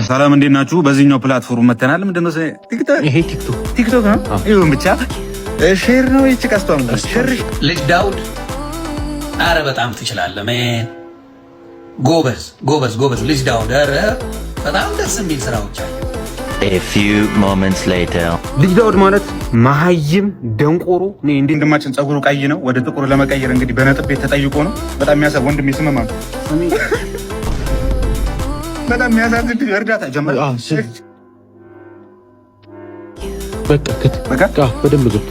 ሰላም እንዴት ናችሁ? በዚህኛው platform መተናል። ምንድነው ቲክቶክ? ይሄ ቲክቶክ ቲክቶክ ነው። ይሁን ብቻ share ነው። ይቺ ቀስቷም share ልጅ ዳውድ፣ አረ በጣም ትችላለህ man፣ ጎበዝ ጎበዝ ጎበዝ ልጅ ዳውድ፣ አረ በጣም ደስ የሚል ስራዎች አሉ። A few moments later. ልጅ ዳውድ ማለት መሀይም ደንቆሮ። እኔ እንዴ ወንድማችን ጸጉሩ ቀይ ነው፣ ወደ ጥቁር ለመቀየር እንግዲህ በነጥብ ቤት ተጠይቆ ነው። በጣም የሚያሳዝን ወንድሜ ስምማ ነው። በጣም የሚያሳዝን እርዳታ ጀመረ። በቃ ከት በቃ በደንብ ገብቶ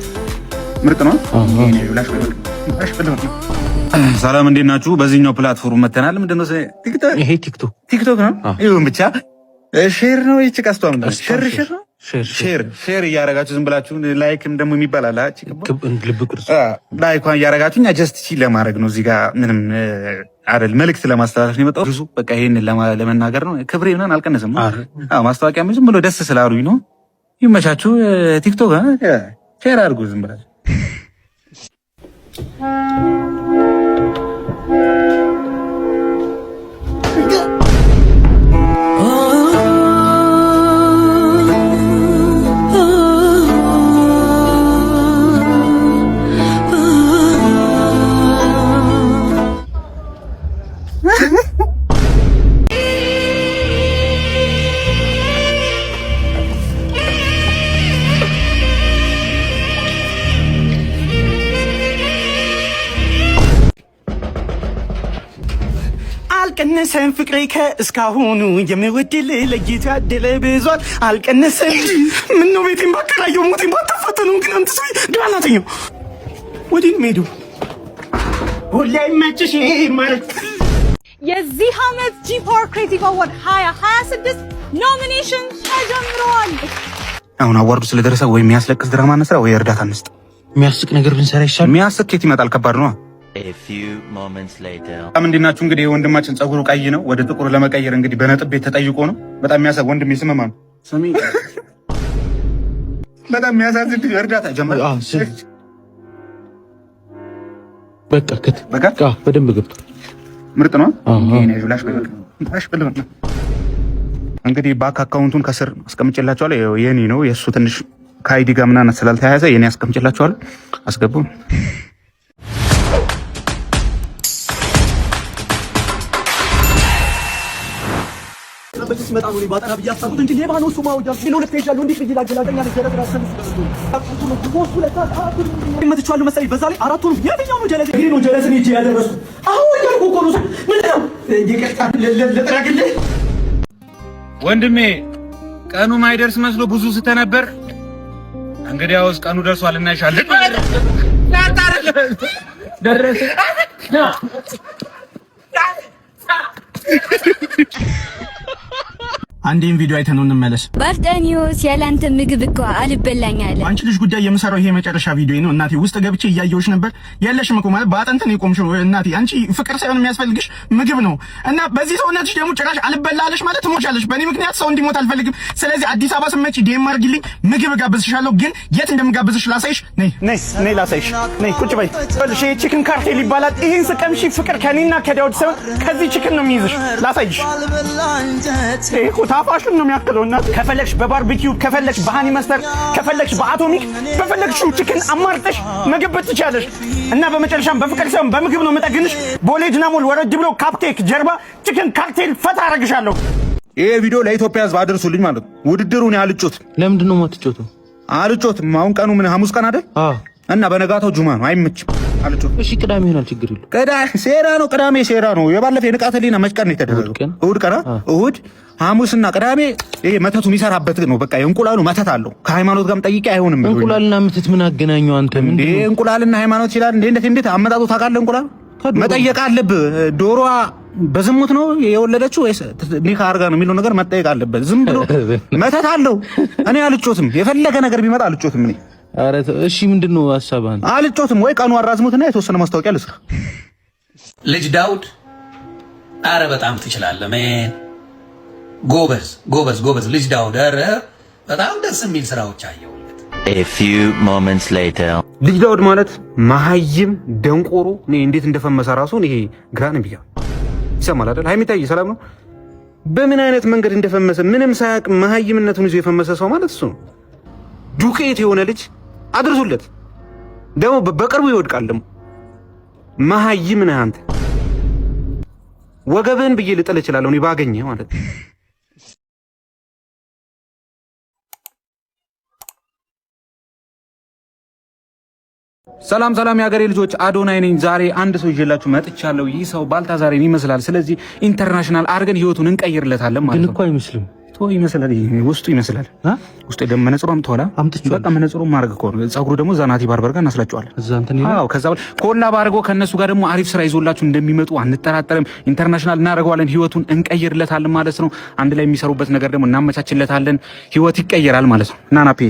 ምርጥ ነው። ሰላም እንዴት ናችሁ? በዚህኛው platform መተናል። ምንድነው ቲክቶክ? ይሄ ቲክቶክ ቲክቶክ ነው። ይሁን ብቻ share ነው። ይቺ ቀስቷም share share ነው። share share እያረጋችሁ ዝም ብላችሁ like ም ደግሞ የሚባል አለ። ልብ ቅርጽ like ኳን እያረጋችሁ እኛ just chill ለማድረግ ነው። እዚህ ጋር ምንም አይደል፣ መልዕክት ለማስተላለፍ ነው የመጣሁት። ብዙ በቃ ይሄንን ለመናገር ነው። ክብሬ ምናምን አልቀነስም። አዎ ማስታወቂያ ዝም ብሎ ደስ ስላሉኝ ነው። ይመቻችሁ። ቲክቶክ share አድርጉ ዝም ብላችሁ። አልቀነሰም ፍቅሬ ከእስካሁኑ የምወድል ለይቶ ያደለ ብዙል አልቀነሰም። ምነው ቤቴን ባከራየው ሞቴን ባታፋተነው። ግን አንተ ሰውዬ ግባ እናተኛው ወዲህ ነው የምሄደው። ሁሌ አይመችሽ ማለት የዚህ ዓመት G Power Creative Award 2026 nomination ተጀምረዋል። አሁን award ኡ ስለደረሰ ወይ የሚያስለቅስ ድራማ እንስራ ወይ እርዳታ እንስጥ። የሚያስቅ ነገር ብንሰራ ይሻላል። የሚያስቅ ኬት ይመጣል? ከባድ ነው። A few moments later. በጣም እንዴት ናችሁ? እንግዲህ ወንድማችን ጸጉሩ ቀይ ነው፣ ወደ ጥቁር ለመቀየር እንግዲህ በነጥብ ቤት ተጠይቆ ነው። በጣም የሚያሳዝን ወንድሜ ስምማ ነው። በጣም የሚያሳዝን እርዳታ ጀመረ። በቃ ከት በቃ በደንብ ገብቶ ምርጥ ነው። እንግዲህ ባንክ account ኡን ከስር አስቀምጬላችኋለሁ። የኔ ነው የእሱ ትንሽ ከ ID ጋር ምናምን ስላልተያያዘ የኔ አስቀምጬላችኋለሁ። አስገቡ። መትቼዋለሁ መሰለኝ። በዛ ላይ አራቱንም የትኛው ነው ጀለስ? ይሄ ነው ጀለስን ሂጅ ያደረሱት። አሁን እያልኩ እኮ ነው። ምንድን ነው ይቅርታ ልጥረግልህ ወንድሜ ቀኑ ማይደርስ መስሎ ብዙ ስተነበር፣ እንግዲያውስ ቀኑ ደርሷል፣ እናይሻለን። ደረሰ። አንዴን ቪዲዮ አይተነው እንመለስ። ባርጠኒዎስ ያላንተ ምግብ እኮ አልበላኝ አለ። አንቺ ልጅ ጉዳይ የምሰራው ይሄ የመጨረሻ ቪዲዮ ነው። እናቴ ውስጥ ገብቼ እያየሁሽ ነበር። የለሽም እኮ ማለት በአጥንት ነው የቆምሽው። እናቴ አንቺ ፍቅር ሳይሆን የሚያስፈልግሽ ምግብ ነው። እና በዚህ ሰውነትሽ ደግሞ ጭራሽ አልበላለሽ ማለት ትሞቻለሽ። በእኔ ምክንያት ሰው እንዲሞት አልፈልግም። ስለዚህ አዲስ አበባ ስትመጪ DM አድርጊልኝ፣ ምግብ እጋብዝሻለሁ። ግን የት እንደምጋብዝሽ ላሳይሽ። ነይ ነይ ነይ ላሳይሽ። ነይ ቁጭ በይ። ይኸውልሽ ይሄ chicken ካርቴል ይባላል። ይሄን ስቀምሺ ፍቅር ከኔና ከዳውድ ሳይሆን ከዚህ chicken ነው የሚይዝሽ። ላሳይሽ። ይሄ እኮ ታፋሹን ነው የሚያክለው። እናት ከፈለግሽ በ barbecue፣ ከፈለግሽ በ honey mustard፣ ከፈለግሽ በ atomic፣ በፈለግሽው chicken አማርጠሽ መገበት ትችያለሽ። እና በመጨረሻም በፍቅር ሳይሆን በምግብ ነው የምጠግንሽ። ቦሌ ድናሞል ወረድ ብሎ ካፕቴክ ጀርባ chicken ካርቴል ፈታ አረግሻለሁ። ይሄ ቪዲዮ ለኢትዮጵያ ሕዝብ አድርሱልኝ ማለት ነው። ውድድሩን አልጮትም። ለምንድን ነው የማትጮተው? አልጮትም። አሁን ቀኑ ምን ሐሙስ ቀን አይደል? እና በነጋታው ጁማ ነው። አይመችም። አልጮትም። እሺ ቅዳሜ ይሆናል፣ ችግር የለውም። ቅዳሜ ሴራ ነው። ቅዳሜ ሴራ ነው። የባለፈ የንቃተ ህሊና መች ቀን ነው የተደረገው? እሑድ ቀን። እሑድ ሐሙስና ቅዳሜ ይሄ መተቱ የሚሰራበት ነው። በቃ የእንቁላሉ መተት አለው። ከሃይማኖት ጋርም ጠይቄ አይሆንም። እንቁላልና መተት ምን አገናኘው? አንተ እንዴ እንቁላልና ሃይማኖት ይላል እንዴ? እንዴት እንዴት አመጣጡ ታውቃለህ? እንቁላል መጠየቅ አለብህ። ዶሮዋ በዝሙት ነው የወለደችው ወይስ ኒካ አድርጋ ነው የሚለው ነገር መጠየቅ አለበት። ዝም ብሎ መተት አለው። እኔ አልጮትም። የፈለገ ነገር ቢመጣ አልጮትም እኔ። ኧረ እሺ ምንድን ነው ሀሳብህ? አልጮትም ወይ ቀኑ አራዝሙትና የተወሰነ ማስታወቂያ ልስራ። ልጅ ዳውድ፣ አረ በጣም ትችላለህ man፣ ጎበዝ ጎበዝ ጎበዝ ልጅ ዳውድ፣ አረ በጣም ደስ የሚል ስራዎች አየሁለት። A few moments later. ልጅ ዳውድ ማለት መሀይም ደንቆሮ። እኔ እንዴት እንደፈመሰ ራሱ ይሄ ግራ ነው የሚገባው። ይሰማል አይደል? ሀይሚታይ ሰላም ነው። በምን አይነት መንገድ እንደፈመሰ ምንም ሳያውቅ መሀይምነቱን ይዞ የፈመሰ ሰው ማለት እሱ ነው። ዱቄት የሆነ ልጅ አድርሱለት። ደግሞ በቅርቡ ይወድቃል። ደግሞ መሀይም ነህ አንተ። ወገብህን ብዬ ልጥል እችላለሁ እኔ ባገኘህ ማለት ነው። ሰላም ሰላም የሀገሬ ልጆች፣ አዶናይ ነኝ። ዛሬ አንድ ሰው ይዤላችሁ መጥቻለሁ። ይህ ሰው ባልታዛሬን ይመስላል። ስለዚህ international አድርገን ህይወቱን እንቀይርለታለን ማለት ግን ነው። እኮ አይመስልም። ቶ ይመስላል፣ ውስጡ ይመስላል። ውስጡ ደግሞ መነጽሩ አምጥተዋል። አምጥቼዋለሁ። በቃ መነጽሩ ማድረግ እኮ ነው። ፀጉሩ ደግሞ እዛ ናቲ barber ጋር እናስላጨዋለን። እዛ እንትን ይላል። አዎ፣ ከዛ በኋላ collab አድርጎ ከእነሱ ጋር ደግሞ አሪፍ ስራ ይዞላችሁ እንደሚመጡ አንጠራጠርም። International እናደርገዋለን፣ ህይወቱን እንቀይርለታለን ማለት ነው። አንድ ላይ የሚሰሩበት ነገር ደግሞ እናመቻችለታለን። ህይወት ይቀየራል ማለት ነው። እና ናፒ